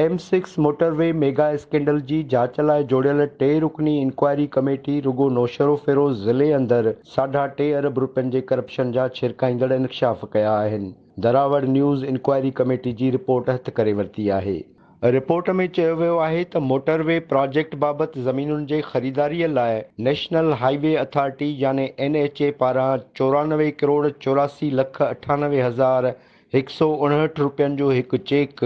M 6 motorway mega scandal جي جاچ لاء جوڙيل ٽي رڪني انڪوائري ڪميٽي رڳو نوشهروفيروز ضلعي اندر ساڍا ٽي ارب رپين جي ڪرپشن جا ڇرڪائيندڙ انڪشاف ڪيا آهن. دراوڙ نيوز انڪوائري ڪميٽي جي رپورٽ هٿ ڪري ورتي آهي. رپورٽ ۾ چيو ويو آهي ته موٽر وي پراجيڪٽ بابت زمينن جي خريداري لاء نيشنل هاء وي اٿارٽي يعني اين ايڇ اي پاران 94 ڪروڙ 84 لک 98 هزار 159 رپين جو هڪ چيڪ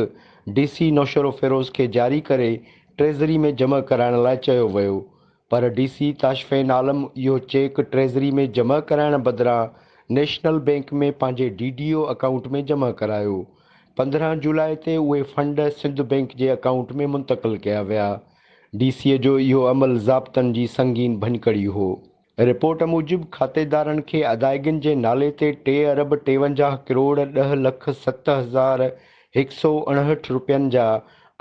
ڊي سي نوشهروفيروز کي جاري ڪري ٽريزري ۾ جمع ڪرائڻ لاء چيو ويو پر ڊي سي تاشفين عالم اهو چيڪ ٽريزري ۾ جمع ڪرائڻ بدران نيشنل بئنڪ ۾ پنهنجي ڊي ڊي او اڪائونٽ ۾ جمع ڪرايو. 15 جولاء تي اهي فنڊ سنڌ بئنڪ جي اڪائونٽ ۾ منتقل ڪيا ويا. ڊي سي جو اهو عمل ضابطن جي سنگين ڀڃڪڙي هو. رپورٽ موجب کاتيدارن کي ادائيگين جي نالي تي ٽي ارب 53 ڪروڙ 10 لک 7159 رپين جا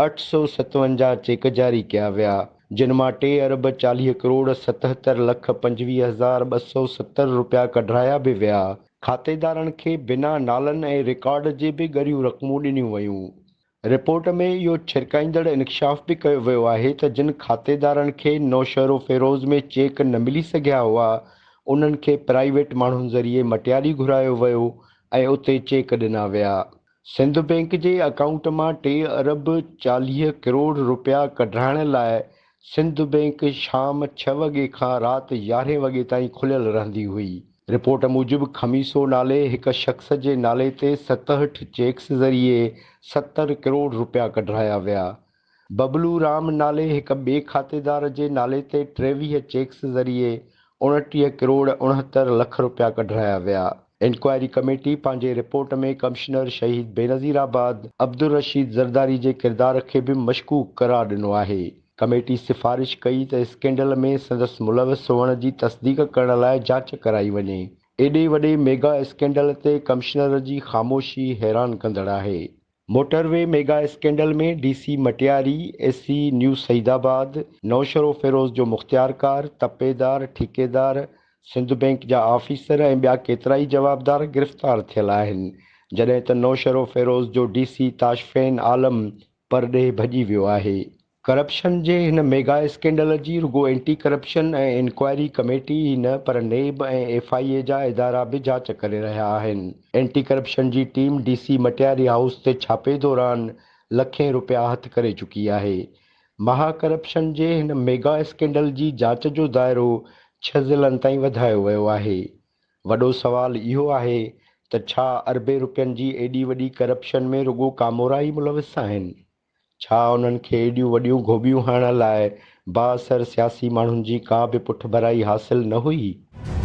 857 چيڪ جاري ڪيا ويا، جن مان ٽي ارب 40 ڪروڙ 77 لک 25,270 رپيا ڪڍرايا به ويا. کاتيدارن کي بنا نالن ۽ رڪارڊ جي به ڳريون رقمون ڏنيون ويون. رپورٽ ۾ اهو ڇرڪائيندڙ انڪشاف به ڪيو ويو آهي ته جن کاتيدارن کي نوشهروفيروز ۾ چيڪ نه ملي سگهيا هئا، انهن کي پرائيويٽ ماڻهن ذريعي مٽياري گهرايو ويو ۽ اتي چيڪ ڏنا ويا. سنڌ بئنڪ جي اڪائونٽ مان ٽي ارب 40 ڪروڙ رپيا ڪڍرائڻ لاء سنڌ بئنڪ شام 6 وڳي کان رات 11 وڳي تائين کليل رهندي هئي. رپورٽ موجب خميسو نالي هڪ شخص جي نالي تي 67 چيڪس ذريعي 70 ڪروڙ رپيا ڪڍرايا ويا. ببلو رام نالي هڪ ٻئي کاتيدار جي نالي تي 23 چيڪس ذريعي 29 ڪروڙ 69 لک رپيا ڪڍرايا ويا. انڪوائري ڪميٽي پنهنجي رپورٽ ۾ ڪمشنر شهيد بينظير آباد عبدالرشيد زرداري جي ڪردار کي به مشڪوڪ قرار ڏنو آهي. ڪميٽي سفارش ڪئي ته اسڪينڊل ۾ سندس ملوث هئڻ جي تصديق ڪرڻ لاء جاچ ڪرائي وڃي. ايڏي وڏي ميگا اسڪينڊل تي ڪمشنر جي خاموشي حيران ڪندڙ آهي. Motorway mega scandal ۾ D C Matiari, S C new Saeedabad, Naushahro Feroze جو مختيارڪار، تپيدار، ٺيڪيدار، سنڌ بئنڪ جا آفيسر ۽ ٻيا ڪيترائي جوابدار گرفتار ٿيل آهن، جڏهن ته نوشهروفيروز جو ڊي سي تاشفين عالم پرڏيهه ڀڄي ويو آهي. ڪرپشن جي هن ميگا اسڪينڊل جي رڳو اينٽي ڪرپشن ۽ انڪوائري ڪميٽي ئي نه پر نيب ۽ ايف I اي جا ادارا به جاچ ڪري رهيا آهن. اينٽي ڪرپشن جي team D C Matiari house تي ڇاپي دوران لکين رپيا هٿ ڪري چڪي آهي. مها ڪرپشن جي هن ميگا اسڪينڊل جي جاچ جو دائرو 6 ضلعن تائين وڌايو ويو آهي. وڏو سوال اهو آهي ته ڇا اربين رپين جي ايڏي وڏي ڪرپشن ۾ رڳو ڪامورا ئي ملوث آهن؟ ڇا انهن کي ايڏيون وڏيون گهوٻيون هڻڻ لاء بااثر سياسي ماڻهن جي ڪا به پٺڀرائي حاصل نه هئي؟